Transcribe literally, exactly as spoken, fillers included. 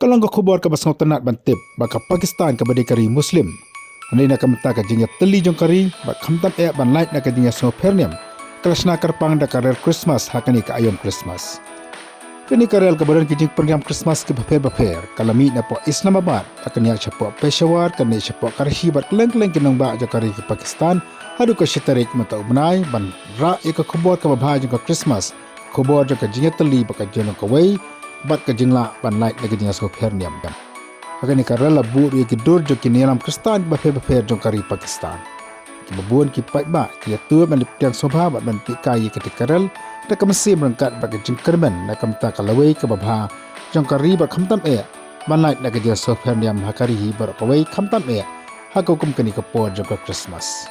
Ka long ka khubor kaba sngewtynnat ban tip ba ka Pakistan kaba dei ka ri Muslim, hynrei na ka bynta ka jingïatylli jong ka ri bad khamtam eh ban lait na ka jingïasngewpher niam, ka la shna kyrpang da ka rel Christmas ha kane ka aiom Christmas. Kane ka rel kaba don ki jingpynriam Christmas kiba pher bapher ka la mih napoh Islamabad, ka niad shapoh Peshawar, ka niad shapoh Karachi bad kylleng kylleng ki nongbah jong ka ri ka Pakistan haduh ka shi tarik mynta u bnai, ban rah ïa ka khubor kaba bha jong ka Christmas, khubor jong ka jingïatylli bad ka jinglong kawei bad ka jinglah ban lait na ka jingïasngewpher niam. Ha kane ka rel la buh ruh ïa ki dur jong ki niam Khristan kiba pher bapher jong ka ri Pakistan. Kiba bun ki paidbah ki ïa tuid ban leit pdiang sngewbha bad ban peit kai ïa kata ka rel da ka mynsiem ryngkat bad ka jingkyrmen na ka bynta ka lawei kaba bha jong ka ri bad khamtam eh ban lait na ka jingïasngewpher niam ha ka ri hi baroh kawei, khamtam eh ha ka kum kane ka por jong ka Christmas.